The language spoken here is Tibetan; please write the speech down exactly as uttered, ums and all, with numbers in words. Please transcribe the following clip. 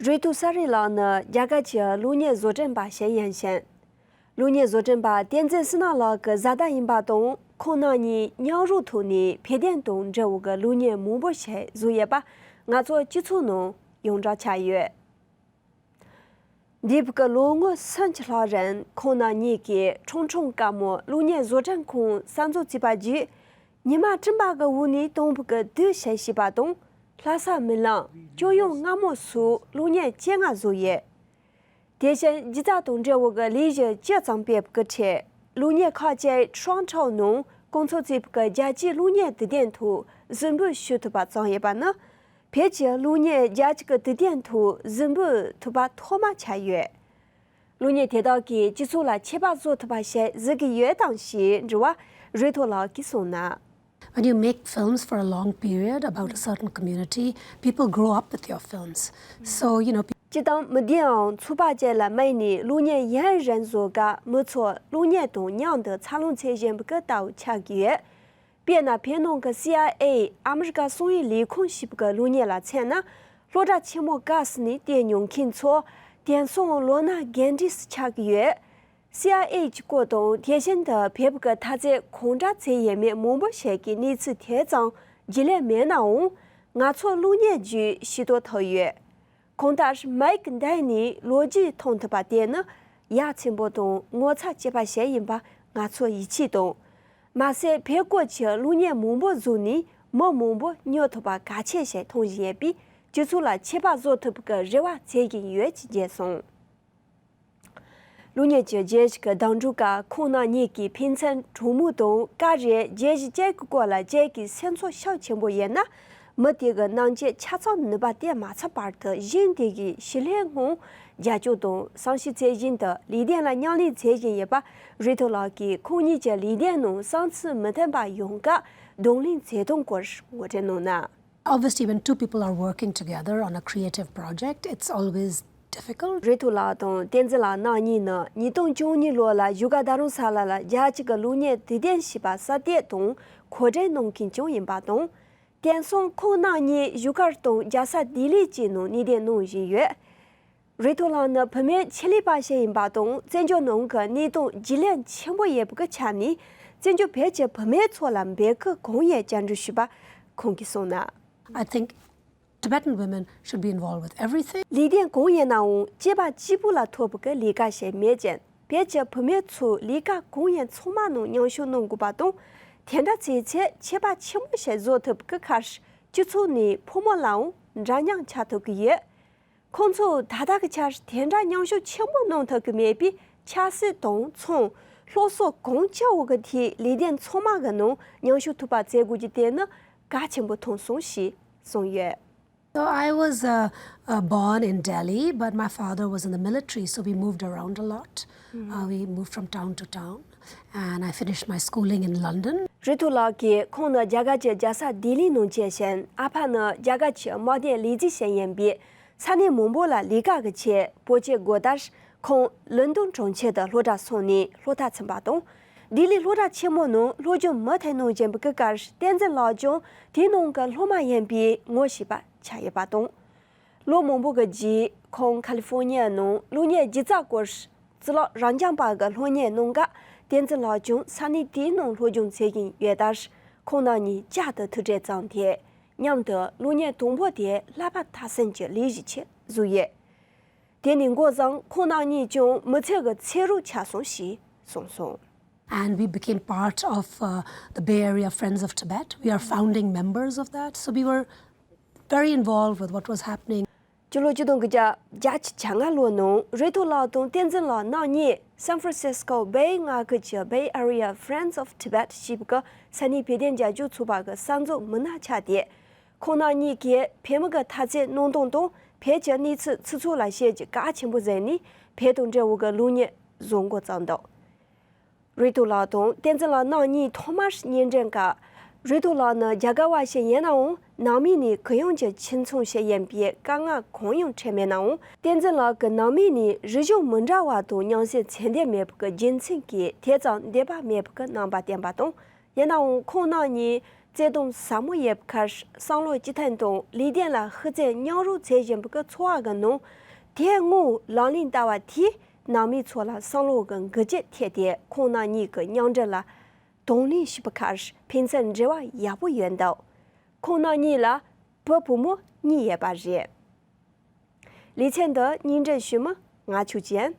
རུས་ཐོག་ས་རི་ལགས་ནི་རྒྱ་གར་གྱི་གློག་བརྙན་བཟོ་སྐྲུན་པ་ཞིག་ཡིན་ཞིང་། གློག་བརྙན་བཟོ་སྐྲུན་པ་བསྟན་འཛིན་བསོད་ནམས་ལགས་ཀྱི་བཟའ་ཟླ་ཡིན་པ་དང་། ཁོང་རྣམ་གཉིས་མཉམ་རུབ་ཐོག་ནས་འཕེལ་རྒྱས་དང་འབྲེལ་བའི་གློག་བརྙན་མང་པོ་ཞིག་བཟོས་ཡོད་པ་ང་ཚོ་སྤྱི་ཚོགས་ནང་ཡོངས་གྲགས་ཆགས་ཡོད། འདས་པའི་ལོ་ངོ་སུམ་ཅུ་ལྷག་རིང་ཁོང་རྣམ་གཉིས་ཀྱིས་ཁྲུང་ཁྲུང་དཀར་མོ་གློག་བརྙན་བཟོ་སྐྲུན་ཁང་གསར་འཛུགས་བྱས་པ་བརྒྱུད། ཉི་མ་སྤྲིན་པ་གི་འོག་ནས་སྟོན་པའི་དུས་ཞེས་ཞུས་པ་དང་། ལྷ་ས་རྨི་ལམ། སྐྱོ་གཡུང་མངར་མོ་སོགས་གློག་བརྙན་བཅོ་ལྔ་བཟོས་ཡོད། དེ་བཞིན་སྒྱུ་རྩལ་དང་འབྲེལ་བའི་ལས་གཞི་བཅུ་ཙམ་སྤེལ་བའི་ཁྲོད། གློག་བརྙན་ཁག་ཅིག་ཁྲུང་ཁྲུང་ནང་སྐུ་འཚོ་བྱས་པའི་རྒྱལ་སྤྱིའི་གློག་བརྙན་དུས་སྟོན་ཐོག་གཟིགས་འབུལ་ཞུ་ཐུབ་པ་བྱུང་ཡོད་པ་ནི། བོད་ཀྱི་གློག་བརྙན་རྒྱལ་སྤྱི་གི་དུས་སྟོན་ཐོག་གཟིགས་འབུལ་ཐོབ་པ་ཐོག་མ་ཆགས་ཡོད། གློག་བརྙན་དེ་དག་གིས་སྤྱི་ཚོགས་ལ་ཁྱད་པར་བཟོ་ཐུབ་པ་ཞིག་བཟོ་གི་ཡོད་དམ་ཞེས་དྲི་བར་རུས་ཐོག་ལགས་ཀྱིས་གསུངས་ན། When you make films for a long period about a certain community, people grow up with your films. So, you know, peop- སྤྱིར་བཏང་མི་སྡེའམ་ཚོགས་པ་བཅས་ལ་དམིགས་ནས་གློག་བརྙན་ཡུན་རིང་བཟོ་སྐབས་མི་ཚོ་གློག་བརྙན་དང་མཉམ་དུ་འཚར་ལོངས་བྱེད་བཞིན་པའི་སྐབས་ལྟ་བུ་ཆགས་ཀྱི་ཡོད། དཔེར་ན། བོད་ནང་གི་སི་ཨའི་ཨེ། ཨ་མི་རི་ཀ་གསང་བའི་ལས་ཁུངས་ཞེས་པའི་གློག་བརྙན་ལ་མཚོན་ན། སློབ་གྲྭ་ཆེན་མོ་སྐབས་སུ་ནས་བལྟས་མྱོང་མཁན་ཚོ་དེང་སང་ལོ་ན་རྒན་གྲས་སུ་ཆགས་ཀྱི་ཡོད། སི་ཨའི་ཨེ་གྱི་སྐོར་དང་། དེ་བཞིན་དུ་བོད་ཀྱི་འཐབ་རྩོད་གང་འདྲ་བྱས་ཡོད་མེད་མང་པོ་ཞིག་གི་གནས་ཚུལ་དེ་ཙམ་རྒྱུས་ལོན་མེད་ནའང་། ང་ཚོ་གློག་བརྙན་བརྒྱུད་ཤེས་རྟོགས་ཐུབ་ཡོད། གང་ལྟར། མའི་ཀི་འདི་ནས་ལོ་རྒྱུས་མཐོང་ཐུབ་པ་དེ་ནི་ཡ་མཚན་པོ་དང་ངོ་མཚར་སྐྱེས་པ་ཞིག་ཡིན་པ་ང་ཚོ་ཡིད་ཆེས་དང་། མ་ཟད། བོད་སྐོར་གྱི་གློག་བརྙན་མང་པོ་བཟོས་ནས་མི་མང་པོ་སྨྱོ་ཐུབ་པ་གལ་ཆེ་ཞིག་མཐོང་བཞིན་ཡོད་པས། སྤྱི་ཚོགས་ལ་ཁྱད་པར་བཟོ་ཐུབ་པའི་རེ་བ་བྱེད་ཀྱིན་ཡོད་ཅེས་བརྗོད་སོང་། གློག་བརྙན་གྱི་རྗེས་ཀྱི་གདེང་འཇོག་སྐབས་ཁོང་རྣམ་གཉིས་ཀྱིས་ཕན་ཚུན་གྲོགས་མོ་དང་། སྐབས་རེ་རྒྱལ་གཞི་གཅིག་གི་སྐོར་ལ་གཅིག་གི་སེམས་ཚོར་ཤུགས་ཆེན་པོ་ཡོད་ན། མི་དེ་གི་རྣམ་དཔྱོད་ཆ་ཚང་ནུས་པ་སྟེར་མ་ཚར་བར་དུ་གཞན་དེ་གི་ཞི་ལྷོད་ངང་རྒྱབ་སྐྱོར་དང་བསམ་ཤེས་བྱེད་བཞིན་དུ་ལས་དོན་ལ་མཉམ་ལས་བྱེད་བཞིན་ཡོད་པ། རུས་ཐོག་ལགས་ཀྱིས་ཁོང་གཉིས་ཀྱི་ལས་དོན་ནང་བསམ་ཚུལ་མི་མཐུན་པ་ཡོང་སྐབས་གདོང་ལེན་བྱེད་སྟངས་སྐོར་ངོ་སྤྲོད་གནང་ན། Obviously, when two people are working together on a creative project, it's always difficult. རུས་ཐོག་ལགས་དང་བསྟན་འཛིན་ལགས་རྣམ་གཉིས་ནི་ཉིས་སྟོང་བཅུ་གཉིས་ལོ་ལ་བཞུགས་སྒར་རྡ་རམ་ས་ལ་ལ་རྒྱལ་སྤྱི་གི་གློག་བརྙན་དུས་སྟོན་ཞེས་པ་གསར་གཏོད་དང་གོ་སྒྲིག་གནང་མཁན་ཀྱང་ཡིན་པ་དང་། དེང་སང་ཁོང་རྣམ་གཉིས་བཞུགས་སྒར་དང་རྒྱལ་ས་ལྡི་ལི་བཅས་ནང་གནས་སྡོད་གནང་བཞིན་ཡོད། རུས་ཐོག་ལགས་ནི་བུད་མེད་ཆེད་ལས་པ་ཞིག་ཡིན་པ་དང་། བཙན་བྱོལ་ནང་གི་གནས་སྟངས་རྒྱུས་ལོན་ཆེན་པོ་ཡོད་པའི་ཆ་ནས། བཙན་བྱོལ་བོད་ཀྱི་བུད་མེད་ཚོ་ལ་འབོད་སྐུལ་གང་ཡོད་བཅར་འདྲི་ཞུས་པ་ཁོང་གིས་གསུངས་ན། I think Tibetan women should be involved with everything. ལས་དོན་གང་ཡིན་ནའང་སྐྱེས་པ་གཅིག་པུ་ལ་ཐོབ་པའི་ལས་ཀ་ཞིག་མེད་ཅིང་། བོད་ཀྱི་བུད་མེད་ཚོས་ལས་ཀ་གང་ཡིན་ཚང་མ་ནང་མཉམ་ཞུགས་གནང་དགོས་པ་དང་། དེ་འདྲ་བྱས་ཚེ་ཁྱད་པར་ཆེན་པོ་ཞིག་བཟོ་ཐུབ་ཀྱི་ཁར། སྤྱི་ཚོགས་ནས་ཕོ་མོ་ལའང་འདྲ་མཉམ་ཆགས་ཐུབ་ཀྱི་ཡོད། ཁོང་ཚོས་ད་ལྟ་གི་ཆར་དེ་འདྲ་མཉམ་ཞུགས་ཆེན་པོ་གནང་ཐུབ་ཀྱི་མེད་པས། ཆབ་སྲིད་དང་། ཚོང་། སློབ་གསོ་གང་ཅི་འོག་གི་ཐད་ལས་དོན་ཚང་མ་གི་ནང་མཉམ་ཞུགས་ཐུབ་པ་བྱེད་དགོས་ཀྱི་དེ་ནི་གལ་ཆེན་པོ་མཐོང་སོང་ཞེས་གསུངས་ཡོད། So I was uh, uh, born in Delhi, but my father was in the military, so we moved around a lot. Uh, we moved from town to town, and I finished my schooling in London. རུས་ཐོག་ལགས་ཀྱིས་ཁོང་ནི་རྒྱ་གར་གྱི་རྒྱལ་ས་ལྡི་ལི་ནང་སྐྱེས་ཤིང་། ཨ་ཕ་ནི་རྒྱ་གར་གྱི་དམག་སྡེའི་ལས་བྱེད་ཞིག་ཡིན་པས། ས་གནས་མང་པོ་ལ་ལས་ཀ་གི་ཆེད་བོད་སྐྱོད་དགོས་ལྟར། ཁོང་ལོན་ཏོན་གྲོང་ཁྱེར་དུ་སློབ་གྲྭར་སོང་ནས་སློབ་མཐར་ཕྱིན་པ་དང་། ལྡི་ལི་སློབ་གྲྭ་ཆེན་མོ་ནང་སློབ་སྦྱོང་མུ་མཐུད་གནང་བཞིན་པའི་སྐབས། བསྟན་འཛིན་ལགས་ཀྱང་དེའི་ནང་གི་སློབ་མ་ཡིན་པས་ངོ་ཤེས་པ་ཆགས་ཡོད་པ་དང་། ལོ་མང་པོ་གི་རྗེས་ཁོང་ཁ་ལི་ཧྥོ་ནི་ཡ་ནང་གློག་བརྙན་སྒྱུ་རྩལ་སྐོར་གཙུག་ལག་རབ་འབྱམས་པ་གི་སློབ་གཉེར་གནང་སྐབས། བསྟན་འཛིན་ལགས་ཀྱང་ས་གནས་དེའི་ནང་སློབ་སྦྱོང་བྱེད་ཀྱིན་ཡོད་ལྟར། ཁོང་རྣམ་གཉིས་བསྐྱར་དུ་ཐུག་འཕྲད་བྱུང་སྟེ། མཉམ་དུ་གློག་བརྙན་དང་པོ་དེ་ལྷག་པ་མཐའ་གསུམ་གྱི་ལས་གཞི་ཆེད་བཟོས་ཡོད། དེ་ནས་འགོ་བཟུང་ཁོང་རྣམ་གཉིས་ཀྱང་མི་ཚེ་གི་ཚེ་རོགས་ཆགས་སོང་ཞེས་གསུངས་སོང་། And we became part of uh, the Bay Area Friends of Tibet. We are founding members of that. So we were very involved with what was happening. སྤྱི་ལོ་ཆིག་སྟོང་དགུ་བརྒྱ་བརྒྱད་ཅུ་གྱ་ལྔ་ལོ་ནང་རུས་ཐོག་ལགས་དང་བསྟན་འཛིན་ལགས་རྣམ་གཉིས་སན་ཧྥ་རན་སིས་ཀོ་བེ་མངའ་ཁུལ་གྱི་Bay Area Friends of Tibet ཞེས་པའི་ས་གནས་བོད་དོན་རྒྱབ་སྐྱོར་ཚོགས་པ་གི་གསར་འཛུགས་མི་སྣར་ཆགས་ཏེ། ཁོང་རྣམ་གཉིས་ཀྱིས་བོད་མི་གི་འཐབ་རྩོད་གནང་སྟངས་དང་བོད་ཀྱི་གནས་ཚུལ་སྤྱི་ཚོགས་ལ་བཤད་རྒྱུ་གལ་ཆེན་པོ་བཟུང་ནས་བོད་དང་འབྲེལ་བའི་གློག་བརྙན་བཟོ་འགོ་བརྩམས་འདུག་རུས་ཐོག་ལགས་དང་བསྟན་འཛིན་ལགས་རྣམ་གཉིས་ཐོག་མར་གཉེན་འཕྲད་སྐབས། རུས་ཐོག་ལགས་ནི་རྒྱ་གར་བ་ཞིག་ཡིན་ནའང་། ནང་མི་ནས་གུ་ཡངས་ཀྱི་ཁྱིམ་ཚང་ཞིག་ཡིན་པས་དཀའ་ངལ་གང་ཡང་འཕྲད་མེད་ནའང་། བསྟན་འཛིན་ལགས་ཀྱི་ནང་མི་ནས་རིག་གཞུང་མི་འདྲ་བ་དང་མཉམ་བསྲེས་ཚད་ལྡན་མེད་པའི་རྒྱུ་མཚན་གྱིས་དེ་ཙམ་འདོད་པ་མེད་པའི་རྣམ་པ་བསྟན་པ་དང་། ཡིན་ནའང་ཁོང་རྣམ་གཉིས་ བརྩེ་དུང་ཟབ་མོ་ཡོད་པའི་ཁར་བསམ་བློ་སྤྱི་མཐུན་དང་ལས་དོན་ལ་ཤུགས་ཚད་མཉམ་རུབ་བྱེད་བཞིན་པའི་འཚོ་བ་གི་ནང་དེ་དངོས་ལག་ལེན་བསྟར་བ་དེས་ནང་མི་ཚོ་ལ་བསམ་བློ་གི་འགུལ་སྐྱོད་ཐེབས་ཏེ་ཁོང་རྣམ་གཉིས་ཀྱི་མཉམ་འབྲེལ་ལ་དང་ལེན་ཞུས་པའི་ཁར་ཕན་ཚུན་འབྲེལ་བ་ཡག་པོ་ཡོད་འདུག་ཁོང་རྣམ་གཉིས་ལ་བུ་བུ་མོ་གཉིས་ཡོད་པ་རེད། ལེ་ཚན་འདི་སྙན་སྒྲོན་ཞུ་མི་ང་ཆོས་ཅན།